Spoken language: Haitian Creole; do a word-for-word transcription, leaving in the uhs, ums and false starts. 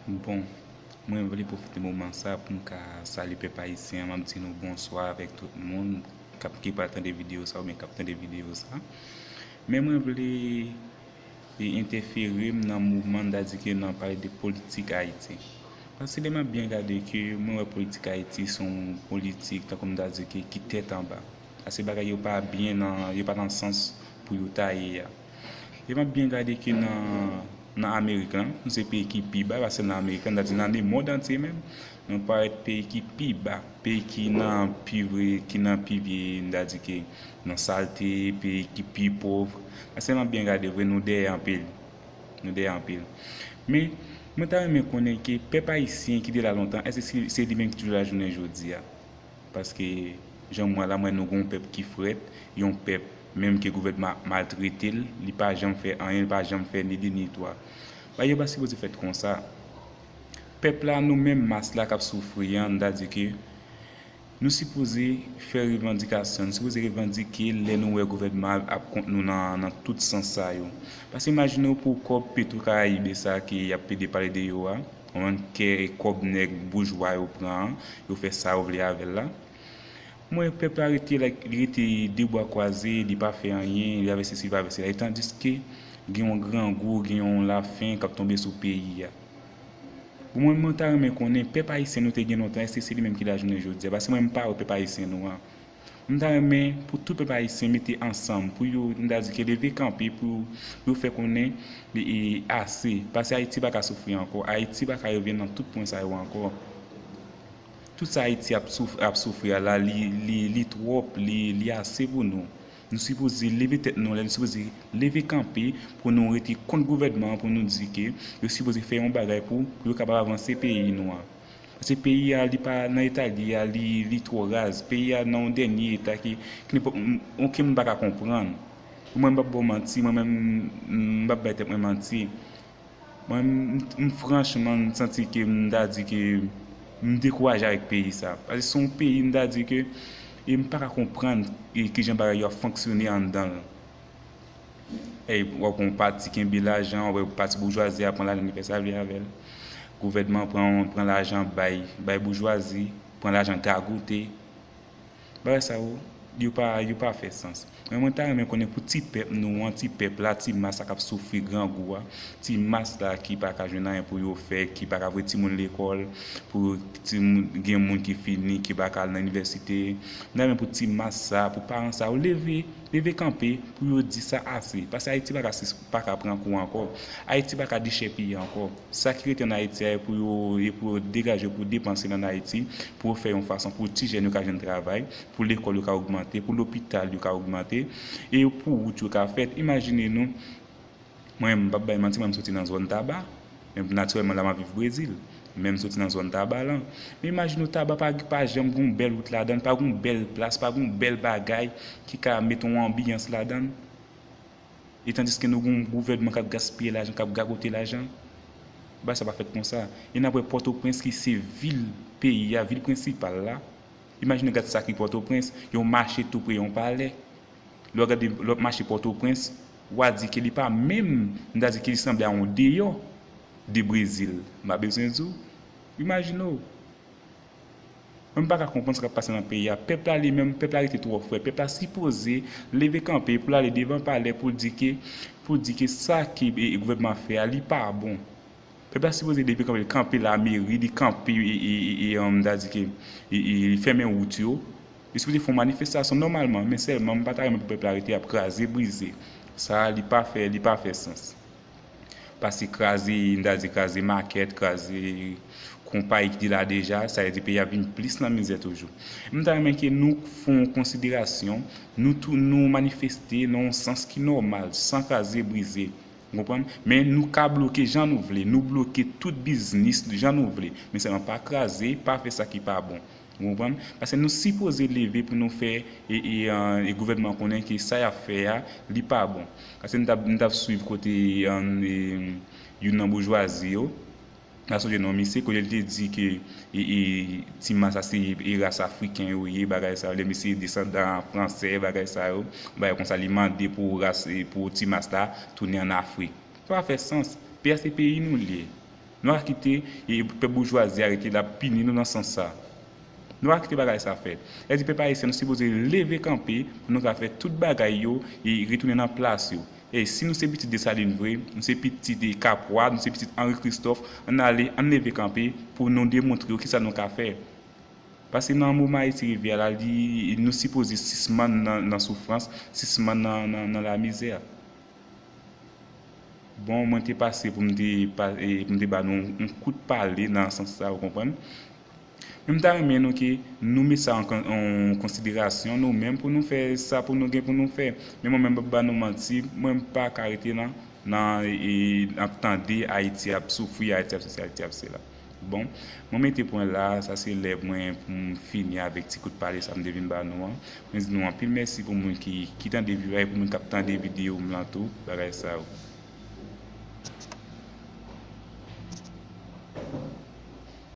Bon, mwen vle pwofite moman sa pou m ka salye pèp ayisyen an, m ap di nou bonswa avèk tout moun k ap, ki pral tande videyo sa oubyen k ap tande videyo sa. Men mwen vle e entèfere m nan mouvman, m ta di ke nan pale de politik Ayiti. Paske lè m ap byen gade ke mwen wè politik Ayiti se yon politik, tankou m ta di ke ki tèt anba. Paske bagay yo pa byen nan, yo pa nan sans pou yo ta ye a. Lè m ap byen gade ke nan, nan Amerik lan, nou se peyi ki pi ba, pa sèlman Amerik lan, m ta di nan lemonn antye menm, nou parèt peyi ki pi ba, peyi ki nan pi vre, ki nan pi vye, m ta di ke nan salte, peyi ki pi pòv. Paske lè m ap byen gade vre, nou dèyè anpil. Nou dèyè anpil. Men, mwen ta renmen konnen ke pèp ayisyen ki te la lontan, èske se, se li menm ki toujou la jounen jodi a? Paske, jan m wè la, mwen nou gon pèp ki frèt, yon pèp, menm ke gouvènman ap maltrete l, li pa janm fè anyen, li pa janm fè ni de ni twa. Bagay yo pa sipoze fèt konsa. Pèp la, nou menm mas la k ap soufri an, n ta di ke nou sipoze fè revandikasyon, nou sipoze revandike lè nou wè gouvènman ap kont nou nan, nan tout sans sa yo. Paske imajine w pou kòb Petro Caraïbe sa ke y ap plede pale de yo a, konprann, kè kòb nèg boujwa yo pran an, yo fè sa yo vle avè l la. Mwen, pèp la rete, like, li rete de bra kwaze, li pa fè anyen, li pa fè sesi, li pa fè sela. E tandiske gen yon grangou, gen yon lafen k ap tonbe sou peyi a. Bon, mwen, mwen ta renmen konnen, pèp ayisyen nou te gen lontan, èske se li menm ki la jounen jodi a? Paske mwen, m pa wè pèp ayisyen nou an. M ta renmen pou tout pèp ayisyen mete ansanm, pou yo, m ta di ke leve kanpe, pou yo fè konnen, e, e, ase. Paske Ayiti pa ka soufri ankò. Ayiti pa ka rive nan tout pwen sa yo ankò. Tout sa Ayiti ap souf-, ap soufri a la, li, li, li twòp, li, li ase pou nou. Nou sipoze leve tèt nou anlè, nou sipoze leve kanpe pou nou rete kont gouvènman an, pou nou di ke yo sipoze fè yon bagay pou, pou yo kapab avanse peyi nou an. Paske peyi a, li pa nan eta l ye a, li, li twò raz. Peyi a nan yon dènye eta ki, ki nenpòt, m, okenn moun pa ka konprann. Mwen, m p ap ba w manti, mwen menm, m, m p ap bay tèt mwen manti. Mwen, m, m, m franchman, m santi ke m ta di ke m dekouraje avèk peyi sa. Paske se yon peyi, m ta di ke, e m pa ka konprann, e, kijan bagay yo ap fonksyone anndan l. E w ap wè yon pati kenbe lajan, w ap wè pati boujwazi a pran lajan, li fè sa l vle avè l. Gouvènman pran, pran lajan bay, bay boujwazi, pran lajan gagote. Bagay sa yo, yo pa, yo pa fè sans. Men mwen ta renmen konnen pou ti pèp nou an, ti pèp la, ti mas la k ap soufri grangou a, ti mas la ki pa ka jwenn anyen pou yo fè, ki pa ka voye timoun lekòl, pou timoun, gen moun ki fini, ki pa ka al nan inivèsite. M ta renmen pou ti mas sa, pou paran sa yo leve, leve kanpe, pou yo di sa ase. Paske Ayiti pa ka sis-, pa ka pran kou ankò. Ayiti pa ka dechèpiye ankò. Sa ki rete ann Ayiti a, e pou yo, e pou yo degaje, pou yo depanse l ann Ayiti, pou yo fè yon fason pou ti jèn yo ka jwenn travay, pou lekòl yo ka ogmante, pou lopital yo ka ogmante, e pou wout yo ka fèt. Imajine nou, mwen, m p ap bay manti, mwen, m soti nan zòn Taba, men natirèlman, la m ap viv Brezil, men m soti nan zòn Taba lan. Men imajine w, Taba pa, pa janm gon bèl wout ladan l, pa gon bèl plas, pa gon bèl bagay ki ka mete yon anbiyans ladan l. E tandiske nou gen yon gouvènman k ap gaspiye lajan, k ap gagote lajan, bagay sa pa fèt konsa. E n ap wè Pòtoprens ki se vil peyi a, vil prensipal la. Imajine gad sa ki Pòtoprens, yon mache tou pre yon palè. Lè w gade lòt mache Pòtoprens, w a di ke li pa menm, m ta di ke li sanble a yon deyò de Brezil. M pa bezwen di w. Imajine w. Mwen, m pa ka konprann sa k ap pase nan peyi a. Pèp la li menm, pèp la rete twò frè. Pèp la sipoze leve kanpe pou l ale devan palè pou l di ke, pou l di ke sa ke, e, e, gouvènman an fè a, li pa bon. Pèp la sipoze leve kanpe, li kanpe lameri, li kanpe, e, e, e, e, um, m ta di ke, e, e, li fèmen wout yo. Li sipoze fè yon manifestasyon nòmalman, men sèlman, m pa ta renmen pou pèp la rete ap kraze, brize. Sa a, li pa fè, li pa fè sans. Pase kraze, m ta di kraze makèt, kraze konpayi ki te la deja, sa vle di peyi a vin plis nan mizè toujou. M ta renmen ke nou fè yon konsiderasyon, nou tou, nou manifeste nan yon sans ki nòmal, san kraze brize. Ou konprann? Men nou ka bloke jan nou vle, nou bloke tout biznis jan nou vle, men sèlman pa kraze, pa fè sa ki pa bon. Ou konprann? Paske nou sipoze leve pou nou fè e, e, e gouvènman konnen ke sa y ap fè a, li pa bon. Paske m t ap, m t ap swiv kote e, e, youn nan boujwazi yo, m pa sonje non misye, kote l te di ke e, e, ti mas la se e, ras afriken yo ye, bagay sa yo, lè misye desandan franse, bagay sa yo, bagay konsa, li mande pou ras, e, pou ti mas la tounen ann Afrik. Sa pa fè sans. Peyi a se peyi nou li ye. Nou pa ka kite e, pèp boujwazi a rete l ap pini nou nan sans sa. Nou pa ka kite bagay sa fèt. Sa vle di pèp ayisyen nou sipoze leve kanpe pou nou ka fè tout bagay yo e retounen nan plas yo. E si nou se pitit Desalin vre, nou se pitit Kapwa, nou se pitit Henri Christophe, ann ale, ann leve kanpe pou nou demontre yo kisa nou ka fè. Paske nan moman Ayiti rive a la, li, nou sipoze sispann nan, nan soufrans, sispann nan, nan, nan lamizè. Bon, mwen te pase pou m te, pa- e, pou m te ba nou yon kout pale nan sans sa, ou konprann? Men m ta renmen nou ke nou met sa an kon- an konsiderasyon, nou menm, pou nou fè sa pou nou gen pou nou fè. Men mwen menm, m p ap ba nou manti, mwen m pa ka rete nan, nan, e, ap tande Ayiti ap soufri, Ayiti ap sesi, Ayiti ap sela. Bon, mwen mete pwen la, sa se lè mwen pou m fini avèk ti kout pale sa m te vin ba nou an. Mwen di nou anpil mèsi pou moun ki, ki tande videyo a, e pou moun k ap tande videyo m lan tou, bagay sa yo.